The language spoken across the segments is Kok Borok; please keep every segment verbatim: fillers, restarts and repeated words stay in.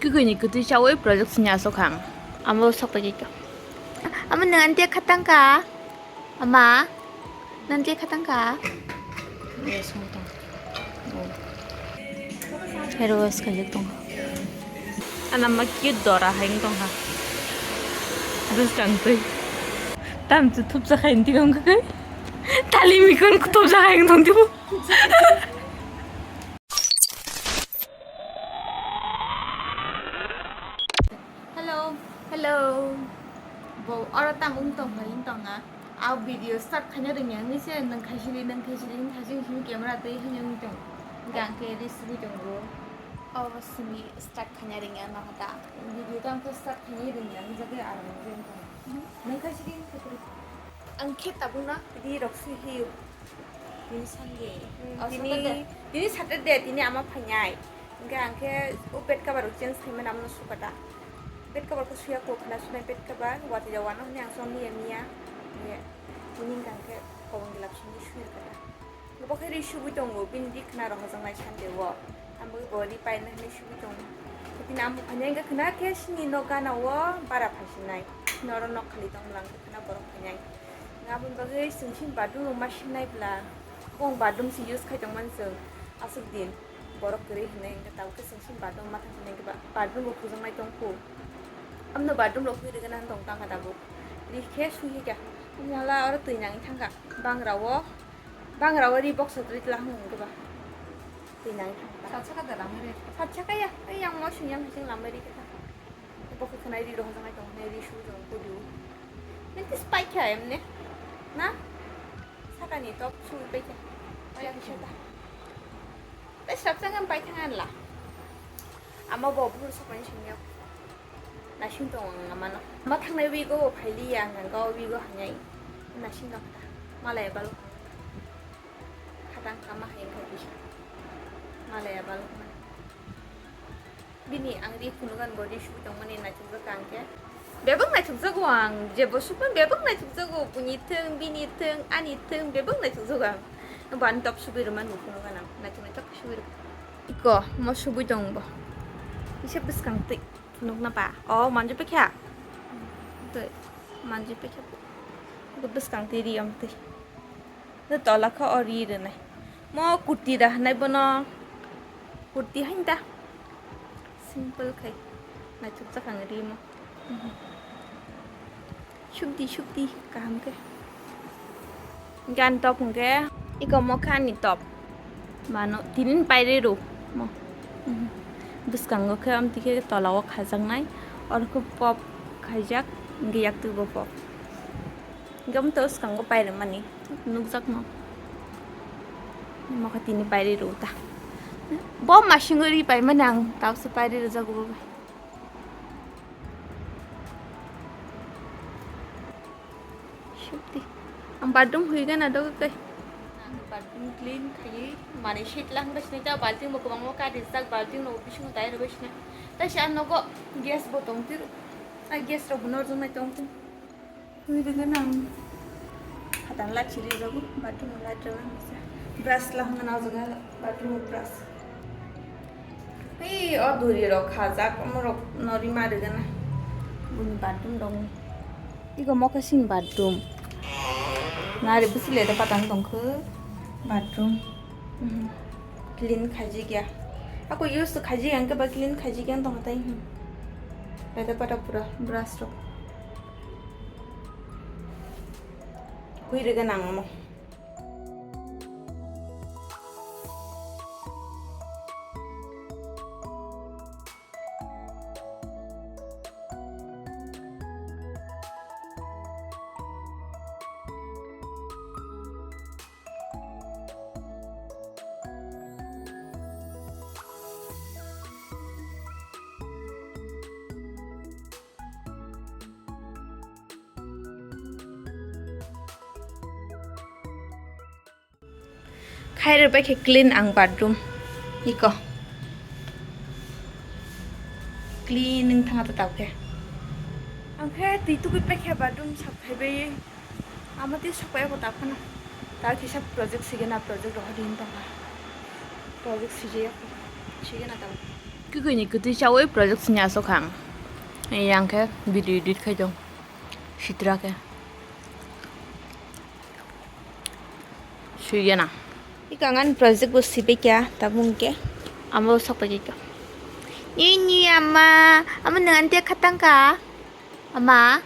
Kwkwi ni kwtwi chawi project sini aswk ang. Amo sok pai kha. Amo nang antia khatang ka? Ama, nang antia khatang ka? Hero wash khaijak tong. Ana ma cute dora hai tong ha. Bwskang twi. Tam tu thup sa khai ndi kong kai. Tali mi kon thup sa khai tong tu. Hello, hello. Bo oro tam wng tong hai wng tong na. A video start khaina rwngya wngwi se nwng khaisili nwng khaisili wng khaisili simi camera twi hwnwi wng tong. Hwnkhe ang khe ri sugwi tongo. O simi start khaina rwngya no hata. Video tam khe start khaina rwngya wng jagwi aram wng tong. Nwng khaisili wng khaisili. Ang khe tabukno ri rok sui hiyo. Tini Sunday. Hmm, oh, tini, Saturday. Tini Saturday, tini ama phainai. Hingke ang khe o bed cover rok change khaimani amno sukata. Bed cover khe suya kok khna sunai bed cover, watwi jawano hwnwi ang song miya miya. Hingke tini hingke ang khe kobong gilap songwi sui rwkata. Bo khe ri sugwi tongo, bini ri khna rok hojaknai Sunday o. Ang bo bo ri paina hwnwi sugwi tongo. Tini amo phainai hingke khna khe sini nok gana o bara phaisinai. Noro nok khali tong lang khe khna borok phainai. Aboni bagwi chwng chini bathroom rok ma sinai bwla. Kung bathroom se use khai tongmani chwng aswk din. Borok kwrwi hinwi hwnkhe tabuk khe chwng chini bathroom ma thang sinai hwnkhe ba-, bathroom bo hujaknai tongkhu. Amno bathroom rok hui rwgwna tong tangkha tabuk. Ri khe sui kha. Wngya la oro twi nangwi thangkha. Bangra o, bangra o ri box rwtwi tla hwnwi hwnkhe ba. Twi nangwi thangkha. Sat saka da lamwi rw. Sat saka ya. Ei yang mo sing yang sing lamwi ri kha. Bokhe khwnai ri rohorjaknai tong hwnwi ri sui tong kudu. Nini tei spike kha emne? Na? Sakani top sui paikha. Paikha. Paikha. Tei srapsa ngan paithang anla. Ama bo buhur sokoni singyo. Nasing tong ang amano. Ma thangnai wigo phailiya ang ang gao wigo hangai. Nasing tong kha. Malai balo. Khatang kama hai kha kisa. Malai balo. Bini ang ri phunukgan bo ri sui tongmani naithokjak ang khe. Bebak naithokjago ang, jebo sukmani bebak naithokjago, buini thwng, bini thwng, ani thwng, bebak naithokjago ang. Bo ani top sugwi rwmani bo phunukgan ang, naithok naithok khe sugwi rw. Iko, mo sugwi tong bo. Kisa bwskang twi phunukna ba. O, manjui paikha. Twi, manjui paikha. Iko bwskang twi ri amtwi. Tei tola khe o ri rwnai. Mo kurti da hinwi bono. Kurti hain da. Simple khai. Naithokjak ang rimo. Sukdi, sukdi, kaham khe. Gan top hwnkhe, iko mo khe ani top. Mano, tinin pairi rw mo. Bwskango khe amtwi khe tola o khajaknai. Oro khe pop khaijak, hwnkhe yaktwi bo pop. Hingke omo to swkango pairwkmani nukjakno. Omo khe tini pairi rw ta. Bo masing ri paimani ang tabukhe pairi rwjago bo bai. Sukti. Ang bathroom hui gana dogo kai. Ang bathroom clean khaiwi manwi sitla hwnba sinai ta balting bo kwbangma kari rijak balting rok bisingo dai rwbai sinai. Taisa ang nogo gas bo tongtwi rw. A gas rok bo norjak nai tongtwi. Hui rwgwi nang. Hatan light siri rwgo, bathroom light rwna masa. Brush la hwnna o jaga bathroom brush. Hei, o duri rok khajak, omo rok no rima rwgana. Buni bathroom rok ni. Iko mokhe sini bathroom. Nari bwswk le da patang tongkhe bathroom. Mhm. Clean khaijak ya. Ako use to khaijak ya, hwnkhe ba clean khaijak ya tongkha tai, hmm. Laida pata pura brush rok. Hui rwgwi nang omo. Khai rwbai khe clean ang bathroom. Iko. Clean wng thangma ta tabukhe. Ang khe twi tugwi paikha bathroom sap khaibai. Ama twi sokpai abo ta phano. Ta kisa project sigena project rohor din tongkha. Project sijaya. Sigena ta. Kwkwi ni kwtwi chawi project sini aswk ang. Yang khe video edit khai tong. Sitra khe. Sui gana. Ika ngan project bo sibai kya tabung ke. Amo sok pai kya. Ni ni ama, ama nang ante khatang ka. Ama,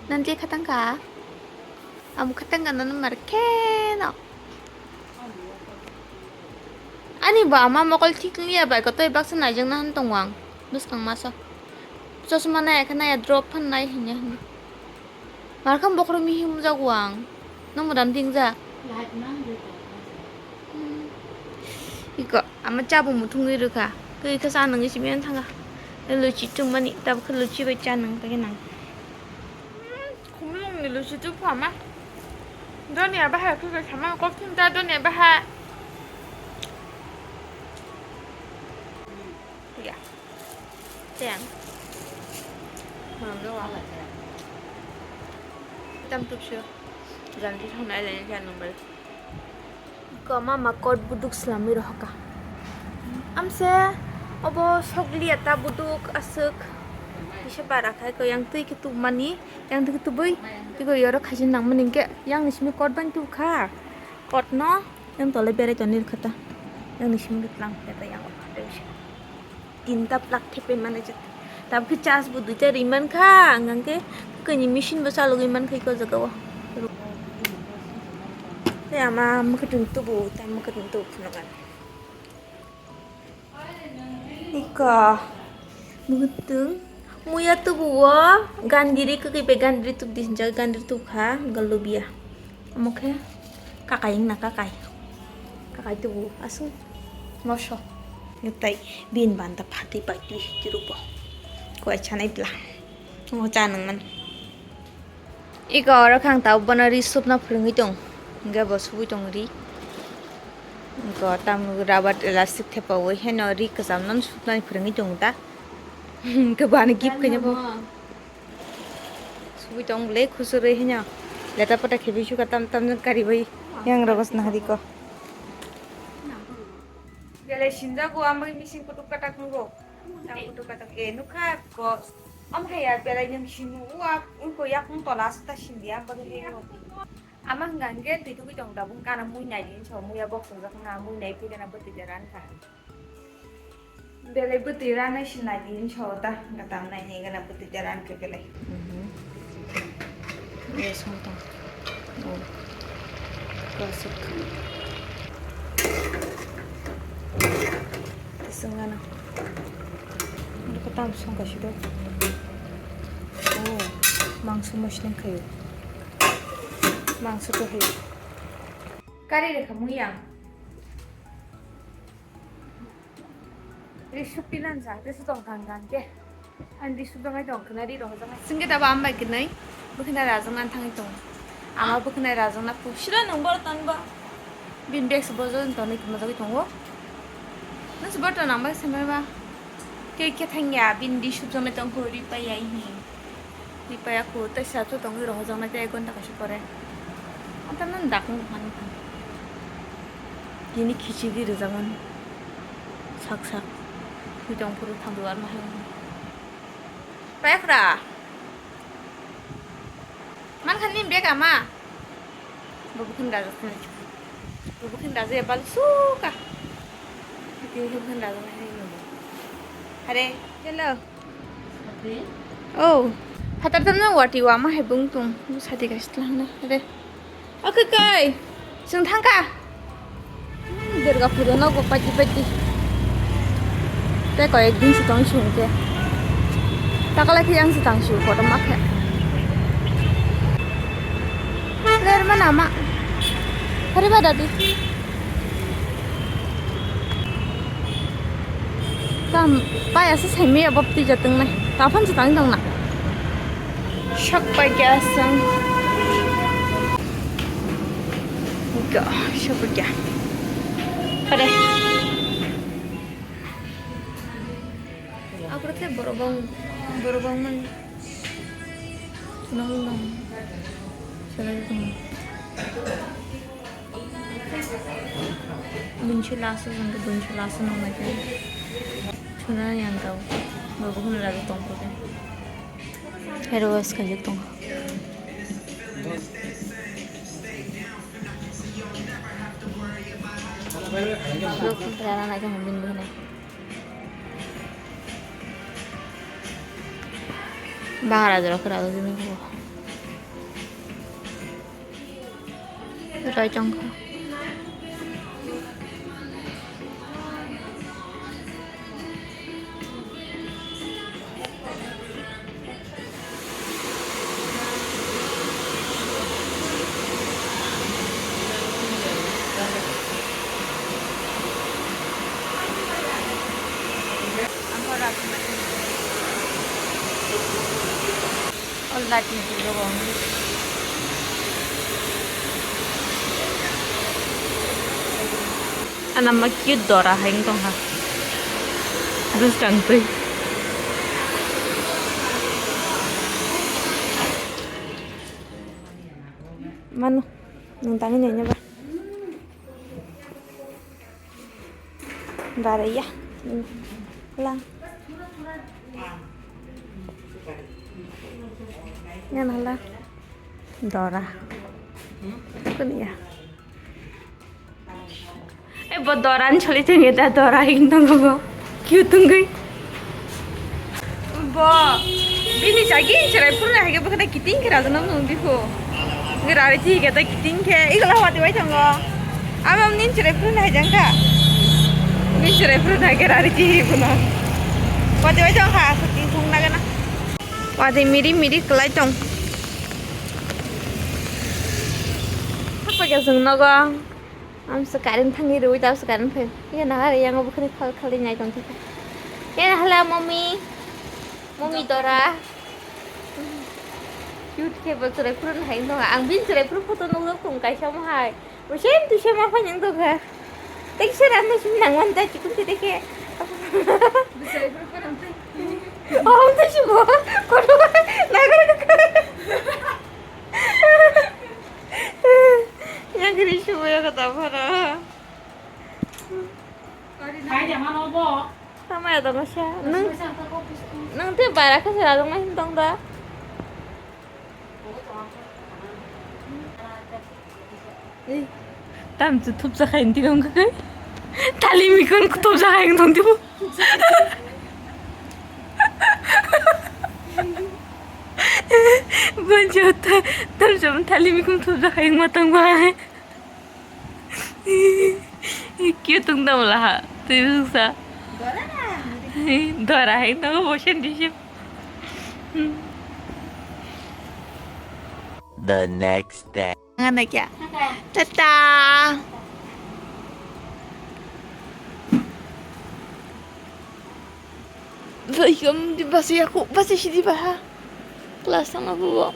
nang je khatang ka. Am khatang ka nang mar khe no. Ani ba ama mokol thik liya bai ko toi baksa naijak na han tong wang. Bwskang masa. Chosma nai khe nai drop phan nai hinya hinya. Markham bokhorok mihim jak wang. Nang madam ting jak. Hmm. Iko ama cha bo muthungwi rwkha. Khe khe cha nangwi simi thanga. Luchi chumani tab khe luchi bai cha nang pai nang. Khumlung ni luchi tu phama. Doni aba ha khe khe sama kok thim ta doni aba ha. Ya. Ten. Tam tup sio. Janti thang nai lai ya number. Ko mama kot buduk slamwi rohoka. Amse obo sokli eta buduk aswk. Kisa bara khai ko yang twi khe tubmani, yang twi khe tubui, twi ko yoro khaijin nangmani hwnkhe yang ni simi kot bai tubkha. Kot no yang tole berai toni rwkha ta. Yang ni simi tlang eta yang o. Tinta plak thepe mane jat. Tabukhe charge bo duita ri mankha, ang hwnkhe kwkwi ni machine bo chalogwi mankha iko jaga o. Tei ama mwkhwtwng tubu, ta mwkhwtwng tubu phunukha. Iko mwkhwtwng muya tubu o gandiri kwkwi bai gandiri tubdi hinjak gandiri tubkha galubia. Omo khe kakai wngna kakai. Kakai tubu aswk moso. Tei bini banta phatwi pai twi twi rwbo. Koi chanai bla. Omo cha nang mani. Iko oro khang tabo bono ri supna phwrwngwi tong. Hwnkhe bo subui tong ri. Iko tamo rubber elastic thepaui heno ri kwcham no supnani phwrwngwi tong ta. Hwnkhe bo ani gift khaina bo. Subui tong le khusui hino. Leta pata khebi suka tam tam jang kari bai yang rogos na hari ko. Belai sinjago ambai mising kutuk katak nugo. Tam kutuk katak e nukha ko. Am haya belai nung sinu uwa uko yak nung tola asta sindi ambai hino. Ama hwnkha hwnkhe twi tugui tong tabuk gana mui nai di hinwi sao muya bok chwngjak wngkha mui nai phi gana bwtwi de ran kha. Belai bwtwi ranai se nai di hinwi sao ta hwnkha tam nai nai gana bwtwi de ran khe belai. Mhm. Yes, wng tong. Oh. Kwswk. Tisung gana. Nokha tam song kaisa do. Oh, mangso mosneng khayo. Mangso to hai. Kari rekha mui ang. Risuk pilan sa, risuk tong thang thang ke. Ang risuk tong ai tong khna ri roh jang. Singke daba ambai kinai. Bukhina rajang an thang tong. Ama bukhina rajang na pu. Sila nang bor tan ba. Bin bag se bojo tong ni kuma jagui tongo. Nang se bor tan ambai semai ba. Ke ke thang ya bin risuk jang tong ko ri pa ya hi. Ripaya ko tei sa to tongwi rohorjaknai tei ek ghonta kaisa pore. Anta nang dakung mani. Tini khichiri rwjakmani. Sak sak. Twi tong phuru thamlo ar ma hai. Payakra. Man khan ni bag ama. Bo bwkhwni raja sini. Bo bwkhwni raja ya bal suka. Tini bwkhwni raja nai nai nungbo. Hare. Hello. Oh. Phatar tam na wati wa ma hai bung tung. Sadi guys tlang na. Hare. Okay kai. Sung thangka. Durga Puja no go pati pati. Tei koi ek din sitang sung ke. Takala khe yang sitang sung kotor ma khe. Ler mana ma. Hari ba dadi. Tam pai asa semi abab ti jatang nai. Tafan sitang tang na. Shak pai kya sang. Ga, shak pai kya. Pare. Aku rasa borobong, borobong man. Nong nong. Salah itu. Bunchi lasu, bunchi lasu nong lagi. Khuna yang tau. Bo khuna rajak tong kho. Hair wash khaijak tong. Lo khun rana na jong bin bin. Bang rajak rok rajak bin. Rai chong kha. Anama cute dora hai wng tongkha. Bwskang twi. Mano, nwng tangwi naina ba? Baraya. Lang. Yan hala. Dora. Kunya. Eh, bo dora ni choli tengge da, dora hing tongo bo. Cute wngwi. Bo, bini jagi cherai phuru hai khe bo khna kiting khe rajana nung bikho. Ngi rari thi khe ta kiting khe, igla hwati bai tongo. Abo nin cherai phuru hai jang kha. Nin cherai phuru hai khe rari thi hi phuna. Hwati bai tong kha, suti thung na gana. Hwati miri miri klai tong. Apa khe jung nogo. Amsa current thangwi rwi ta, amsa current phai. Iya na, are yang obo khani khal khal nai tong thika. Iya na hala mommy. Mommy dora. Cute khe bo cherai phuru hai no. Ang bin cherai phuru photo nukjak tong kaisa mo hai. Bo same to same apa yang tong kha. Tek sera no sim nang wan ta chikun te dekhe. Cherai phuru phuru nang. Oh, ang to simo. Kono. Nagar. Yang kiri simo ya kata apa na? Tama ya tong sa. Nang, nang te bara khe sera dong hin tong da. Tam chu thup sa khain ti kong kai. Tali mi kon thup sa khain tong ti bu. Bonjo ta, tam chu tali mi kon thup sa khain ma tong ba. Cute wng tamo laha, twi bwsa. Dora hai tongo bo sendisip. The next day. Ngana kya? Tata. Basi aku, basi sidi baha. Kelas sama bu.